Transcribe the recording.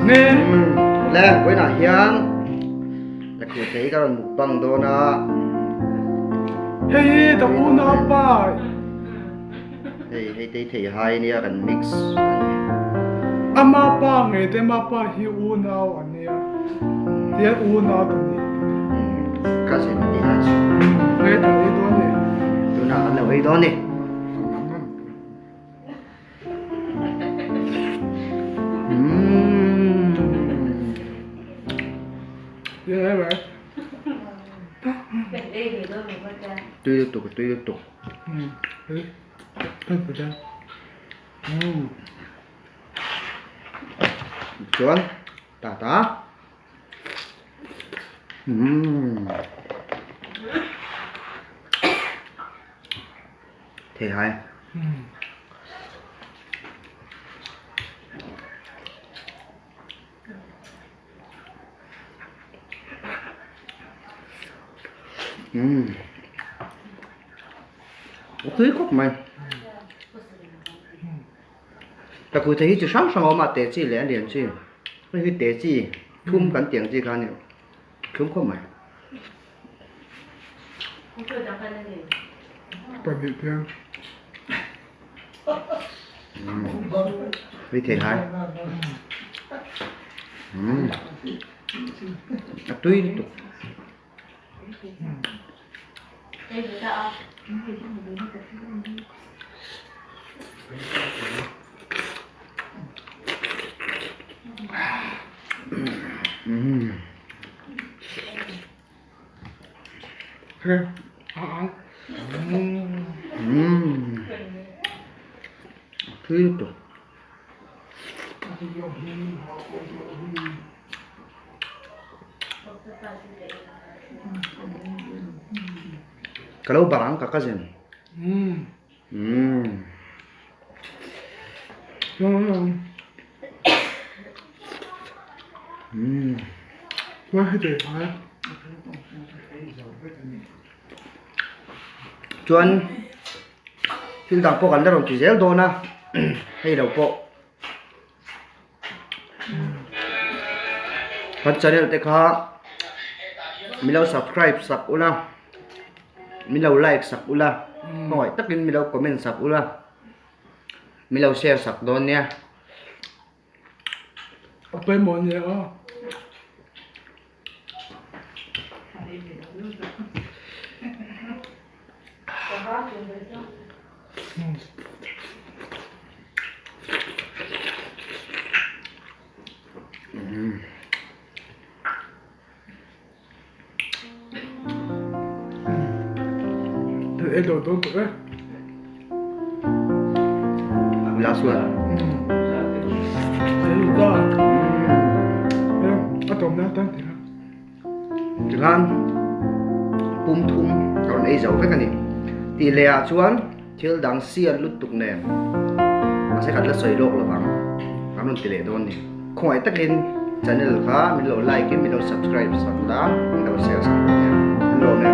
Ne. Le, vawiinah hian Lakhuih thei ka rawn mukbang dawn a. Hei hi ka unaupa. Hei hei tei thei hai nia kan mix a ni. Ama pa ngei te ama pa hi unau an nia. Tihian unau ta ni. Cousin a tih lai chu. Hei kan ei dawn ni. Tunah kan lo ei dawn ni. Tui lutuk tui lutuk. Chuan tata. Thei hai. Umm. A tui khawp mai. Ka kut hi chi hrang hrang a awm a, te chi leh a lian chi. Hei hi te chi thum kan tih ang chi kha a ni. Thum khawp mai. Hei thei hai. Umm. A tui lutuk. Tui lutuk. Ka lo barh ang ka cousin. Umm. Umm. Chuan thil dang pawh kan la rawn ti zel dawn a hei lo pawh. Kan channel te kha min lo subscribe sak ula min lo like sak ula hmangaih takin min lo comment sak ula min lo share sak dawn nia. A pawimawh nia aw. Last one. Tikhan pum thum ka rawn ei zo vek a ni. Tih leh ah chuan thil dang sial lutuk nen mahse kan la sawi lawk lo vang kan rawn ti leh dawn ni. Khawngaih takin channel kha min lo like in min lo subscribe sak la min lo share sak bawk nia. An lawm em?